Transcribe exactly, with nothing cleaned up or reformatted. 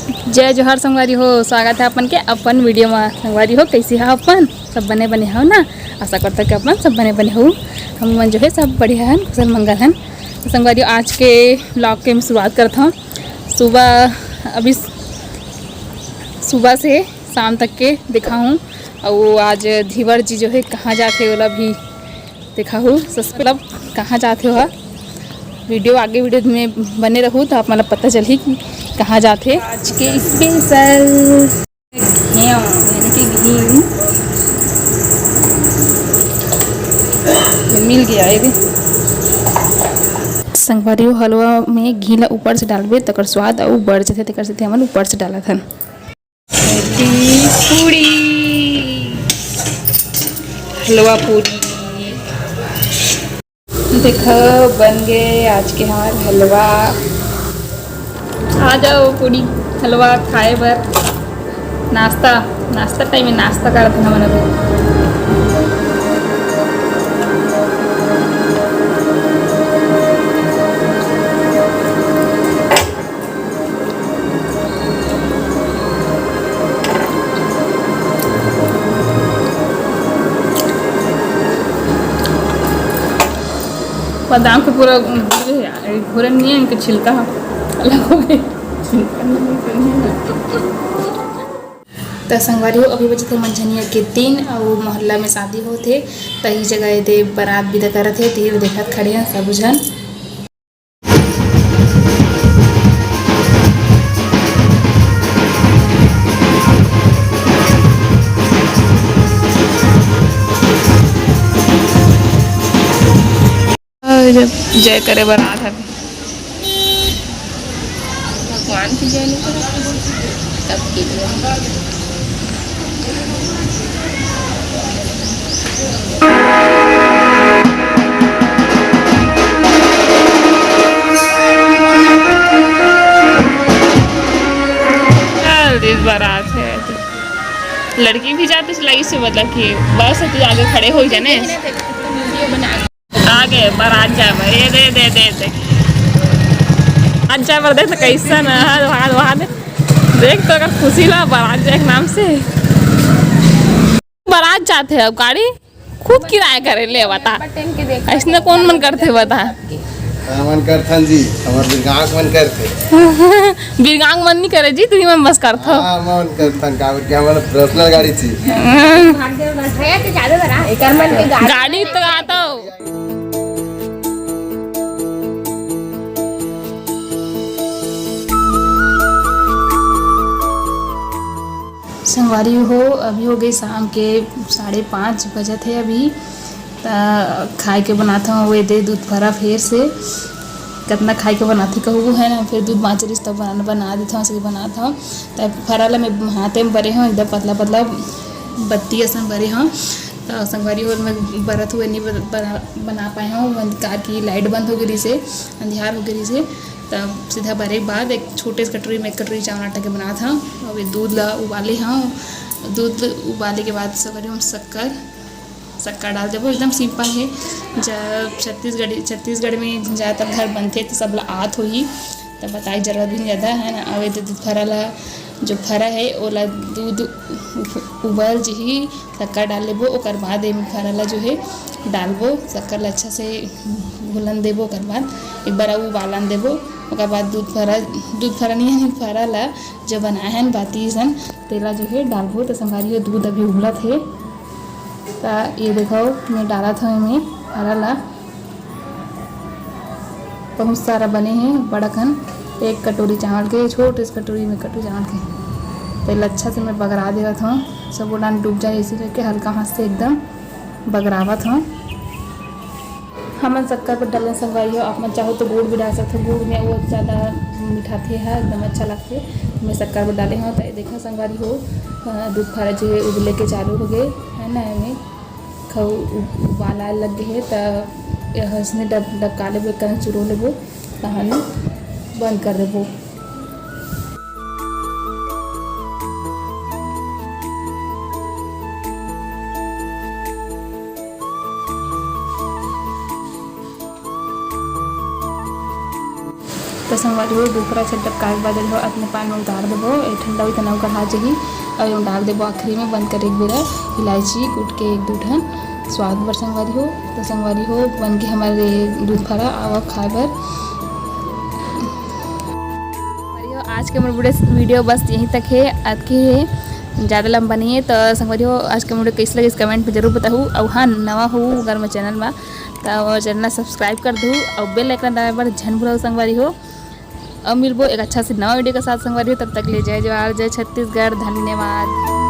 जय जोहार संगवारी हो, स्वागत है अपन के अपन वीडियो में। संगवारी हो, कैसे हो अपन? सब बने बने हो ना? आशा करता कि अपन सब बने बने हो। हम मन जो है सब बढ़िया हन, कुशल मंगल हन। तो संगवारी हो, आज के ब्लॉग के मैं शुरुआत करता हूँ। सुबह, अभी सुबह से शाम तक के दिखाऊँ। और आज धीवर जी जो है कहाँ जाते, ओला भी देखा हो सस्पेंस, मतलब कहाँ जाते हो। वीडियो, आगे वीडियो में बने रहू तो आप मतलब पता चलही कि कहाँ जाते। आज के स्पेशल घी, यानी कि घी मिल गया ये भी। संगवारी हो, हलवा में घी ला ऊपर से डालबे, तकर स्वाद अउ बढ़ जाथे, तेकर सेती हमन ऊपर से डालत हन। पूरी, हलवा पूरी। देखो, बन गए आज के हमार हलवा। आ जाओ पूरी हलवा खाए बर। नाश्ता, नाश्ता टाइम में नाश्ता करत हन हमन अभी। बादाम के पूरा घुर गए यार, घुरन नहीं है, इनके छिलका अलग हो गए। त संगवारी हो, अभी बजे थे मंझनिया के तीन, अउ मोहल्ला में शादी होत हे, त ई जगह एदे बारात विदा करत हे, तेहू देखत खड़े हैं सब झन। जब जय करे बर आत हवे। भगवान की जय नहीं करे, सबके लिए। चल, इस बार आज है। लड़की भी जाती सिलाई से, मतलब कि बस तू आगे खड़े हो जाने। आ गए बारात जाए बर, ये दे, दे, दे, दे। अच्छा, पर देख तो कैसन है, वहाँ, वहाँ दे। देख तो अगर खुशी ला बारात जाए के नाम से। बारात जाते हैं, अब गाड़ी खुद किराया करे ले, बता। ऐसने कौन मन करते, बता? हाँ, मन करथन जी, हमार बिरगांव मन करथे। बिरगांव मन नहीं करे जी, तुही मन बस करथो। हाँ, मन करथन, काबर कि हमार पर्सनल गाड़ी छी। एकर मन के गाड़ी। गाड़ी तो आता हो। संगवारी हो, अभी हो गई शाम के साढ़े पाँच बजत हे अभी। त खाए के बनात हव, वो दे दूध फरा फेर से। कतना खाए के बनाथे कहू है ना, फिर दूध बाँचे रहिस तब बना, बना देत हव, ऐसे बनात हव। त फरा ला मैं हाथे में बरे हव, एकदम पतला पतला बत्ती असन बरे हव। त संगवारी हो, मैं बरत हुए नहीं बन-, बना, बना पाए हव, काबर कि लाइट बंद हो गई रहिस हे, अंधियार हो गई रहिस हे। तब सीधा बरे के बाद एक छोटे से कटोरी में एक कटोरी चावल आटा के बनात हव। अब ये दूध ला उबाले हव, दूध उबाले के बाद संगवारी हो हम शक्कर, शक्कर डाल देबो। एकदम सिंपल हे। जब छत्तीसगढ़, छत्तीसगढ़ में ज़्यादातर घर बनथे तो सब ला आत होही, तब बताए जरूरत भी नहीं ज़्यादा है ना। अब ये दूध फरा ला, जो फरा है ओला दूध उबल जही, शक्कर डाल लेबो, ओकर बाद एमे फरा ला जो है डालबो, शक्कर ला अच्छा से घुलन देबो, ओकर बाद एक बार अउ उबालन देबो, ओकर बाद दूध फरा, दूध फरा नहीं है, फरा ला जो बनाए हन बाती सन, तेला जो है डालबो। तो संगवारी हो, दूध अभी उबलत हे, त ये देखो मैं डालत हव एमे फरा ला। बहुत सारा बने हे, बड़कन एक कटोरी चावल के, छोटे से कटोरी में कटोरी चावल के। तेल अच्छा से मैं बगरा देवत हव, सब डान डूब जाए, इसी करके हल्का हाथ से एकदम बगरावत हव। हमन शक्कर बर डाले संगवारी हो, आप मन चाहो तो गुड़ भी डाल सकते हो। गुड़ में वो ज़्यादा मिठाथे है, एकदम अच्छा लगथे। मैं शक्कर बर डाले हव, तो देखा संगवारी हो, अ, दूध फरा जो है उबले के चालू हो गए है ना, एमे खऊ उ-, उबाल आए लग गए है, तो हंसने डब-, डबका लेबो, एक कन चुरो लेबो, तहन बंद कर देबो। तो संगवारी हो, दूध फरा छन टपकाए के बाद एला अतने पान में उतार देबो। ए ठंडा होई त नवा कढ़ा जही। अउ एमा डाल देबो आखिरी में बंद करे एक बेरा इलायची कूट के एक दू ठन स्वाद बर संगवारी हो। तो संगवारी हो, बन के हमर दूध फरा आवा खाए बर। संगवारी हो, आज के मोर वीडियो, वीडियो बस यहीं तक हे, अतके हे, ज़्यादा लंबा नहीं है। तो संगवारी हो, आज के वीडियो कैसे लगिस comment में जरूर बताहू। अउ हाँ, नवा हो अगर मोर channel में, तो मोर channel ला subscribe कर दू अउ bell icon दबाए बर झन भूलहू संगवारी हो। अब मिलबो एक अच्छा से नवा वीडियो के साथ संगवारी हो। तब तक ले जय जोहार, जय छत्तीसगढ़, धन्यवाद।